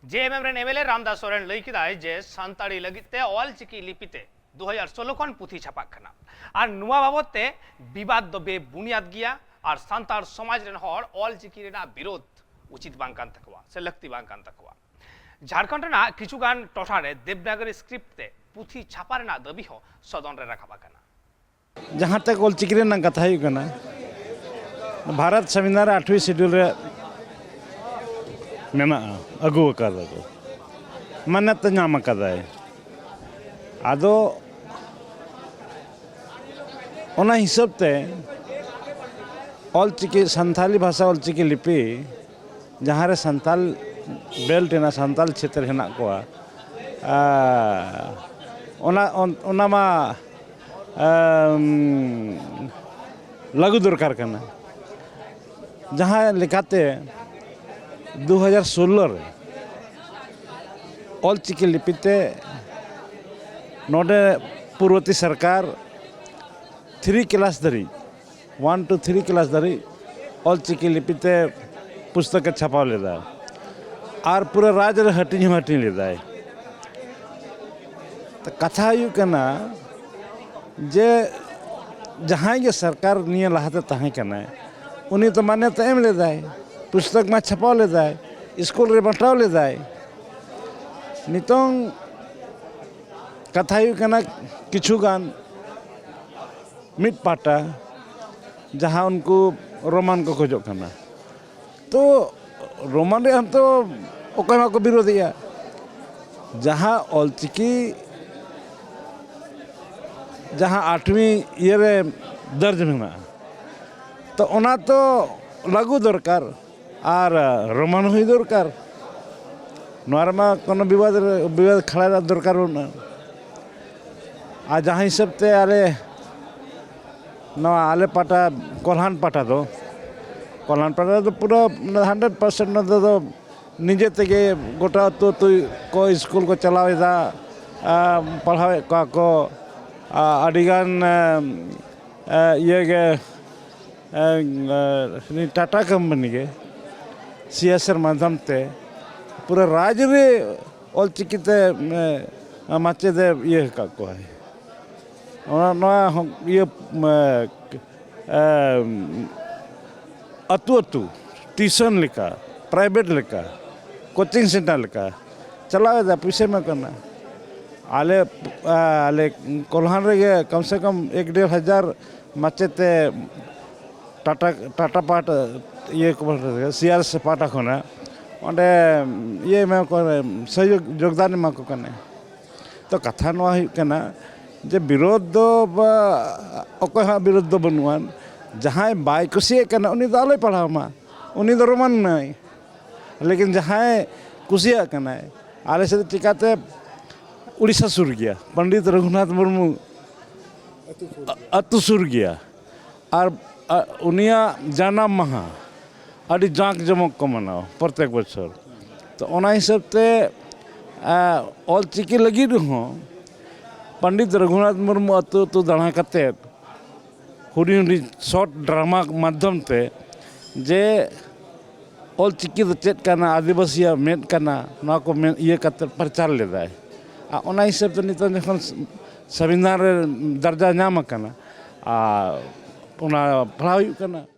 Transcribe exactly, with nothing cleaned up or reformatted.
ᱡᱮ ᱮᱢ ᱮᱢ ᱨᱮᱱ M L A Ramdas Soren ᱞᱟᱹᱭ ᱠᱮᱫᱟᱭ ᱡᱮ ᱥᱟᱱᱛᱟᱲᱤ ᱞᱟᱹᱜᱤᱫ ᱛᱮ ᱚᱞ ᱪᱤᱠᱤ ᱞᱤᱯᱤ ᱛᱮ ᱫᱩ ᱦᱟᱡᱟᱨ ᱥᱳᱞᱳ ᱠᱷᱚᱱ ᱯᱩᱛᱷᱤ ᱪᱷᱟᱯᱟᱜ ᱠᱟᱱᱟ ᱟᱨ ᱱᱚᱣᱟ ᱵᱟᱵᱚᱛ ᱛᱮ ᱵᱤᱵᱟᱫ ᱫᱚ ᱵᱮᱵᱩᱱᱤᱭᱟᱫ ᱜᱮᱭᱟ ᱟᱨ ᱥᱟᱱᱛᱟᱲ ᱥᱚᱢᱟᱡᱽ ᱨᱮᱱ ᱦᱚᱲ ᱚᱞ ᱪᱤᱠᱤ ᱨᱮᱱᱟᱜ ᱵᱤᱨᱳᱫ ᱩᱪᱤᱛ ᱵᱟᱝ ᱠᱟᱱ ᱛᱟᱠᱚᱣᱟ ᱥᱮ ᱞᱟᱹᱠᱛᱤ ᱵᱟᱝ ᱠᱟᱱ ᱛᱟᱠᱚᱣᱟ᱾ ᱡᱷᱟᱲᱠᱷᱚᱸᱰ ᱨᱮᱱᱟᱜ ᱠᱤᱪᱷᱩ ᱜᱟᱱ ᱴᱚᱴᱷᱟ ᱨᱮ ᱫᱮᱵᱽᱱᱟᱜᱚᱨᱤ ᱥᱠᱨᱤᱯᱴ ᱛᱮ ᱯᱩᱛᱷᱤ ᱪᱷᱟᱯᱟ ᱨᱮᱱᱟᱜ ᱫᱟᱹᱵᱤ ᱦᱚᱸ ᱥᱚᱫᱚᱱ ᱨᱮ ᱨᱟᱠᱟᱵ ᱟᱠᱟᱱᱟ᱾ ᱡᱟᱦᱟᱸ ᱛᱮ ᱚᱞᱪᱤᱠᱤ ᱨᱮᱱᱟᱜ ᱠᱟᱛᱷᱟ ᱦᱩᱭᱩᱜ ᱠᱟᱱᱟ, ᱵᱷᱟᱨᱚᱛ ᱥᱚᱝᱵᱤᱫᱷᱟᱱ ᱨᱮ ᱟᱴᱷᱣᱤ ᱥᱤᱰᱩᱞ ᱨᱮ ᱢᱮᱱᱟᱜᱼᱟ, ᱟᱹᱜᱩ ᱟᱠᱟᱫᱟ ᱠᱚ, ᱢᱟᱱᱚᱛ ᱧᱟᱢ ᱟᱠᱟᱫᱟᱭ᱾ ᱟᱫᱚ ᱚᱱᱟ ᱦᱤᱥᱟᱹᱵ ᱛᱮ ᱚᱞᱪᱤᱠᱤ, ᱥᱟᱱᱛᱟᱞᱤ ᱵᱷᱟᱥᱟ ᱚᱞᱪᱤᱠᱤ ᱞᱤᱯᱤ, ᱡᱟᱦᱟᱸ ᱨᱮ ᱥᱟᱱᱛᱟᱞ ᱵᱮᱞᱴ ᱦᱮᱱᱟᱜ, ᱥᱟᱱᱛᱟᱞ ᱪᱷᱮᱛᱨᱚ ᱦᱮᱱᱟᱜ ᱠᱚᱣᱟ, ᱟᱨ ᱚᱱᱟ, ᱚᱱᱟ ᱢᱟ ᱟᱢ, ᱞᱟᱹᱜᱩ ᱫᱚᱨᱠᱟᱨ ᱠᱟᱱᱟ᱾ ᱡᱟᱦᱟᱸ ᱞᱮᱠᱟᱛᱮ ᱫᱩ ᱦᱟᱡᱟᱨ ᱥᱳᱞᱞᱳ ᱨᱮ ᱚᱞᱪᱤᱠᱤ ᱞᱤᱯᱤ ᱛᱮ ᱱᱚᱰᱮ ᱯᱩᱨᱵᱚᱛᱤ ᱥᱚᱨᱠᱟᱨ ᱛᱷᱨᱤ ᱠᱞᱟᱥ ᱫᱷᱟᱹᱨᱤᱡ, ᱚᱣᱟᱱ ᱴᱩ ᱛᱷᱨᱤ ᱠᱞᱟᱥ ᱫᱷᱟᱹᱨᱤᱡ ᱚᱞᱪᱤᱠᱤ ᱞᱤᱯᱤ ᱛᱮ ᱯᱩᱥᱛᱚᱠ ᱮ ᱪᱷᱟᱯᱟᱣ ᱞᱮᱫᱟ ᱟᱨ ᱯᱩᱨᱟᱹ ᱨᱟᱡᱽ ᱨᱮ ᱦᱟᱹᱴᱤᱧ ᱦᱚᱸ ᱦᱟᱹᱴᱤᱧ ᱞᱮᱫᱟᱭ᱾ ᱛᱚ, ᱠᱟᱛᱷᱟ ᱦᱩᱭᱩᱜ ᱠᱟᱱᱟ ᱡᱮ ᱡᱟᱦᱟᱸᱭ ᱜᱮ ᱥᱚᱨᱠᱟᱨ ᱱᱤᱭᱟᱹ ᱞᱟᱦᱟᱛᱮ ᱛᱟᱦᱮᱸ ᱠᱟᱱᱟᱭ, ᱩᱱᱤ ᱛᱚ ᱢᱟᱱᱚᱛ ᱮ ᱮᱢ ᱞᱮᱫᱟᱭ, ᱯᱩᱥᱛᱚᱠ ᱢᱟ ᱪᱷᱟᱯᱟᱣ ᱞᱮᱫᱟᱭ, ᱥᱠᱩᱞ ᱨᱮ ᱵᱟᱸᱴᱟᱣ ᱞᱮᱫᱟᱭ᱾ ᱱᱤᱛᱚᱝ ᱠᱟᱛᱷᱟ ᱦᱩᱭᱩᱜ ᱠᱟᱱᱟ, ᱠᱤᱪᱷᱩ ᱜᱟᱱ ᱢᱤᱫ ᱯᱟᱦᱴᱟ ᱡᱟᱦᱟᱸ ᱩᱱᱠᱩ ᱨᱳᱢᱟᱱ ᱠᱚ ᱠᱷᱚᱡᱚᱜ ᱠᱟᱱᱟ, ᱛᱚ ᱨᱳᱢᱟᱱ ᱨᱮᱭᱟᱜ ᱦᱚᱸᱛᱚ ᱚᱠᱚᱭ ᱦᱚᱸ ᱵᱟᱠᱚ ᱵᱤᱨᱳᱫᱮᱜᱼᱟ᱾ ᱡᱟᱦᱟᱸ ᱚᱞᱪᱤᱠᱤ, ᱡᱟᱦᱟᱸ ᱟᱴᱷᱣᱤ ᱤᱭᱟᱹᱨᱮ ᱫᱚᱨᱡᱽ ᱢᱮᱱᱟᱜᱼᱟ, ᱛᱚ ᱚᱱᱟ ᱛᱚ ᱞᱟᱹᱜᱩ ᱫᱚᱨᱠᱟᱨ ᱟᱨ ᱨᱳᱢᱟᱱ ᱦᱩᱭ ᱫᱚᱨᱠᱟᱨ᱾ ᱱᱚᱣᱟ ᱨᱮᱢᱟ ᱠᱳᱱᱳ ᱵᱤᱵᱟᱫ ᱨᱮ, ᱵᱤᱵᱟᱫ ᱠᱷᱟᱲᱟ ᱨᱮᱱᱟᱜ ᱫᱚᱨᱠᱟᱨ ᱵᱟᱹᱱᱩᱜᱼᱟ᱾ ᱟᱨ ᱡᱟᱦᱟᱸ ᱦᱤᱥᱟᱹᱵ ᱛᱮ ᱟᱞᱮ ᱱᱚᱣᱟ ᱟᱞᱮ ᱯᱟᱦᱴᱟ, ᱠᱚᱞᱦᱟᱱ ᱯᱟᱦᱴᱟ ᱫᱚ, ᱠᱚᱞᱦᱟᱱ ᱯᱟᱦᱴᱟ ᱫᱚ ᱯᱩᱨᱟᱹ ᱦᱟᱱᱰᱨᱮᱰ ᱯᱟᱨᱥᱮᱱᱴ ᱱᱚᱛᱮ ᱫᱚ ᱱᱤᱡᱮ ᱛᱮᱜᱮ ᱜᱚᱴᱟ ᱟᱹᱛᱩ ᱟᱹᱛᱩ ᱠᱚ ᱥᱠᱩᱞ ᱠᱚ ᱪᱟᱞᱟᱣ ᱮᱫᱟ, ᱟᱨ ᱯᱟᱲᱦᱟᱣᱮᱫ ᱠᱚᱣᱟ ᱠᱚ᱾ ᱟᱨ ᱟᱹᱰᱤᱜᱟᱱ, ᱮ, ᱮ, ᱤᱭᱟᱹ ᱜᱮ, ᱮ, ᱮ, ᱴᱟᱴᱟ ᱠᱳᱢᱯᱟᱱᱤ ᱜᱮ ᱥᱤ ᱮᱥ ᱟᱨ ᱢᱟᱫᱽᱫᱷᱚᱢ ᱛᱮ ᱯᱩᱨᱟᱹ ᱨᱟᱡᱽ ᱨᱮ ᱚᱞᱪᱤᱠᱤ ᱛᱮ ᱢᱟᱪᱮᱫ ᱮ ᱤᱭᱟᱹ ᱟᱠᱟᱫ ᱠᱚᱣᱟᱭ᱾ ᱚᱱᱟ ᱱᱚᱣᱟ ᱦᱚᱸ ᱤᱭᱟᱹ ᱟᱹᱛᱩ ᱟᱹᱛᱩ ᱴᱤᱭᱩᱥᱚᱱ ᱞᱮᱠᱟ, ᱯᱨᱟᱭᱵᱷᱮᱴ ᱞᱮᱠᱟ, ᱠᱳᱪᱤᱝ ᱥᱮᱱᱴᱟᱨ ᱞᱮᱠᱟ ᱪᱟᱞᱟᱣ ᱮᱫᱟ, ᱯᱩᱭᱥᱟᱹ ᱮᱢᱟ ᱠᱟᱱᱟ᱾ ᱟᱞᱮ ᱟᱞᱮ ᱠᱚᱞᱦᱟᱱ ᱨᱮᱜᱮ ᱠᱚᱢ ᱥᱮ ᱠᱚᱢ ᱮᱠ ᱰᱮᱲ ᱦᱟᱡᱟᱨ ᱢᱟᱪᱮᱫ ᱮ ᱴᱟᱴᱟ ᱴᱟᱴᱟ ᱯᱟᱦᱴᱟ ᱤᱭᱟᱹ ᱠᱚ ᱥᱤ ᱟᱨ ᱮᱥ ᱯᱟᱦᱴᱟ ᱠᱷᱚᱱᱟᱜ ᱚᱸᱰᱮ ᱤᱭᱟᱹ ᱮᱢᱟ ᱠᱚ ᱥᱚᱦᱭᱳᱜᱽ ᱡᱳᱜᱽᱫᱟᱱ ᱮᱢᱟ ᱠᱚ ᱠᱟᱱᱟᱭ᱾ ᱛᱚ ᱠᱟᱛᱷᱟ ᱱᱚᱣᱟ ᱦᱩᱭᱩᱜ ᱠᱟᱱᱟ ᱡᱮ ᱵᱤᱨᱳᱫᱷ ᱫᱚ ᱚᱠᱚᱭ ᱦᱚᱸ ᱵᱤᱨᱳᱫᱷ ᱫᱚ ᱵᱟᱹᱱᱩᱜᱼᱟ᱾ ᱡᱟᱦᱟᱸᱭ ᱵᱟᱭ ᱠᱩᱥᱤᱭᱟᱜ ᱠᱟᱱᱟ ᱩᱱᱤ ᱫᱚ ᱟᱞᱚᱭ ᱯᱟᱲᱦᱟᱣ ᱢᱟ, ᱩᱱᱤ ᱫᱚ ᱨᱳᱢᱟᱱ ᱱᱟᱭ᱾ ᱞᱮᱠᱤᱱ ᱡᱟᱦᱟᱸᱭ ᱠᱩᱥᱤᱭᱟᱜ ᱠᱟᱱᱟᱭ, ᱟᱞᱮ ᱥᱮᱫ ᱪᱤᱠᱟᱹᱛᱮ ᱩᱲᱤᱥᱥᱟ ᱥᱩᱨ ᱜᱮᱭᱟ, ᱯᱚᱱᱰᱤᱛ ᱨᱚᱜᱷᱩᱱᱟᱛᱷ ᱢᱩᱨᱢᱩ ᱟᱹᱛᱩ ᱥᱩᱨ ᱜᱮᱭᱟ᱾ ᱟᱨ ᱩᱱᱤᱭᱟᱜ ᱡᱟᱱᱟᱢ ᱢᱟᱦᱟ ᱟᱹᱰᱤ ᱡᱟᱸᱠ ᱡᱚᱢᱚᱠ ᱠᱚ ᱢᱟᱱᱟᱣᱟ ᱯᱨᱚᱛᱮᱠ ᱵᱚᱪᱷᱚᱨ᱾ ᱛᱚ ᱚᱱᱟ ᱦᱤᱥᱟᱹᱵ ᱛᱮ ᱚᱞ ᱪᱤᱠᱤ ᱞᱟᱹᱜᱤᱫ ᱦᱚᱸ ᱯᱚᱱᱰᱤᱛ ᱨᱚᱜᱷᱩᱱᱟᱛᱷ ᱢᱩᱨᱢᱩ ᱟᱹᱛᱩ ᱟᱹᱛᱩ ᱫᱟᱬᱟ ᱠᱟᱛᱮᱫ ᱦᱩᱰᱤᱧ ᱦᱩᱰᱤᱧ ᱥᱚᱨᱴ ᱰᱨᱟᱢᱟ ᱢᱟᱫᱽᱫᱷᱚᱢ ᱛᱮ ᱡᱮ ᱚᱞ ᱪᱤᱠᱤ ᱫᱚ ᱪᱮᱫ ᱠᱟᱱᱟ, ᱟᱹᱫᱤᱵᱟᱹᱥᱤᱭᱟᱜ ᱢᱮᱫ ᱠᱟᱱᱟ, ᱱᱚᱣᱟ ᱠᱚ ᱢᱮᱱ ᱤᱭᱟᱹ ᱠᱟᱛᱮᱫ ᱯᱨᱚᱪᱟᱨ ᱞᱮᱫᱟᱭ᱾ ᱟᱨ ᱚᱱᱟ ᱦᱤᱥᱟᱹᱵ ᱛᱮ ᱱᱤᱛᱚᱝ ᱡᱚᱠᱷᱚᱱ ᱥᱚᱝᱵᱤᱫᱷᱟᱱ ᱨᱮ ᱫᱟᱨᱡᱟ ᱧᱟᱢ ᱟᱠᱟᱱᱟ, ᱟᱨ ᱚᱱᱟ ᱯᱟᱲᱦᱟᱣ ᱦᱩᱭᱩᱜ ᱠᱟᱱᱟ᱾